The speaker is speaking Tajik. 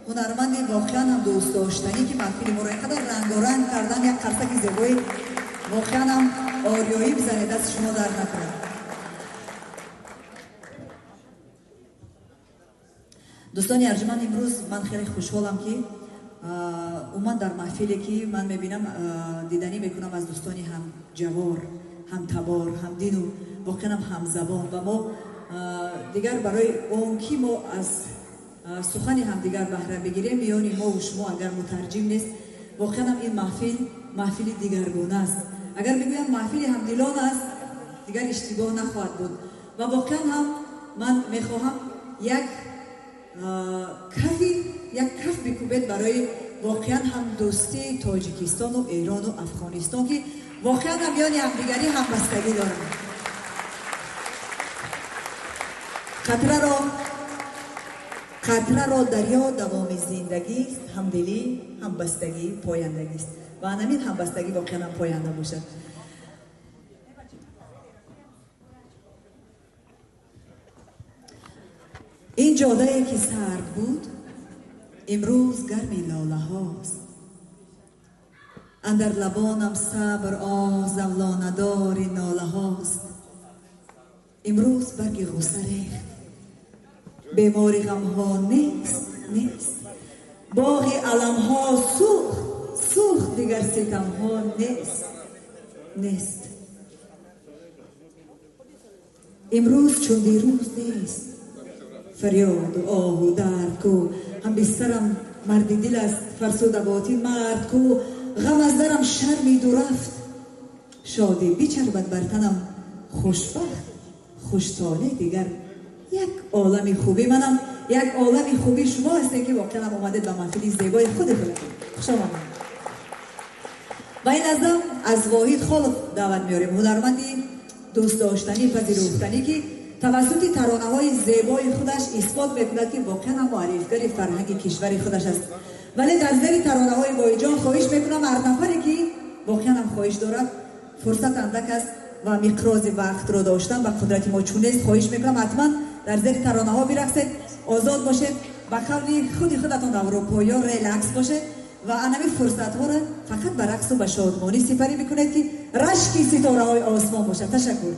Ҳунарманди воқеан ҳам дӯстдоштанӣ ки маҳфили моро инқадар рангоранг кардан, як қарсаки зебои воқеан ҳам ориёӣ бизанед, даст шумо дард накунад. Дӯстони арҷманд, имрӯз ман хеле хушҳолам ки умуман дар маҳфиле ки ман мебинам, диданӣ мекунам аз дӯстони ҳамҷавор, ҳамтабор, ҳамдину воқеан ҳам ҳамзабон ва мо дигар барои он ки мо аз сухани ҳамдигар баҳра бигирем, миёни мо ва шумо агар мутарҷим нест, воқеан ҳам ин маҳфил маҳфили дигаргуна аст. Агар бигӯям маҳфили ҳамдилон аст, дигар иштибоҳ нахоҳад буд. Ва воқеан ҳам ман мехоҳам як каф бикӯбед барои воқеан ҳам дӯстии Тоҷикистону Эрону Афғонистон ки воқеан ҳам миёни ҳамдигарӣ ҳамбастагӣ доранд. Қатраро дарё давоми зиндагист, ҳамдилӣ, ҳамбастагӣ пояндагист. Ва ҳамин ҳамбастагӣ воқеан ҳам поянда бошад. Ин ҷодае ки сард буд, имрӯз гарми лолаҳост. Андар лабонам сабр оҳ завлонадори нолаҳост. Имрӯз барги ғусса рехт, бемори ғамҳо нест, нест. Боғи аламҳо сӯхт, сӯхт, дигар ситамҳо нест, нест. Имрӯз чун дирӯз нест, фарёду оҳу дард ку, ҳам бистарам марди дил аст, фарсуда ботин мард ку, ғам аз дарам шармиду рафт, шодӣ бичарбад бар танам, хушбахт хуштоле дигар. Як олами хубӣ манам, як олами хубӣ шумо ҳастед ки воқеан ҳам омадед ба маҳфили зебои худи худатон. Хуш омадед. Ва ин лаҳза аз Воҳид Холов даъват меорем, ҳунарманди дӯстдоштанӣ, пазируфтанӣ ки тавассути таронаҳои зебои худаш исбот мекунад ки воқеан ҳам муаррифгари фарҳанги кишвари худаш аст. Вале дар зери таронаҳои Воҳидҷон хоҳиш мекунам ҳар нафаре ки воқеан ҳам хоҳиш дорад, фурсат андак аст ва миқрози вақтро доштан ба қудрати мо чун нест, хоҳиш мекунам ҳатман дар зери таронаҳо бирақсед, озод бошед, ба қавли худи худатон аврупоиё релакс бошед ва анами фурсатҳоро фақат ба рақсу ба шодмонӣ сипарӣ бикунед ки рашки ситораҳои осмон бошад. Ташаккур.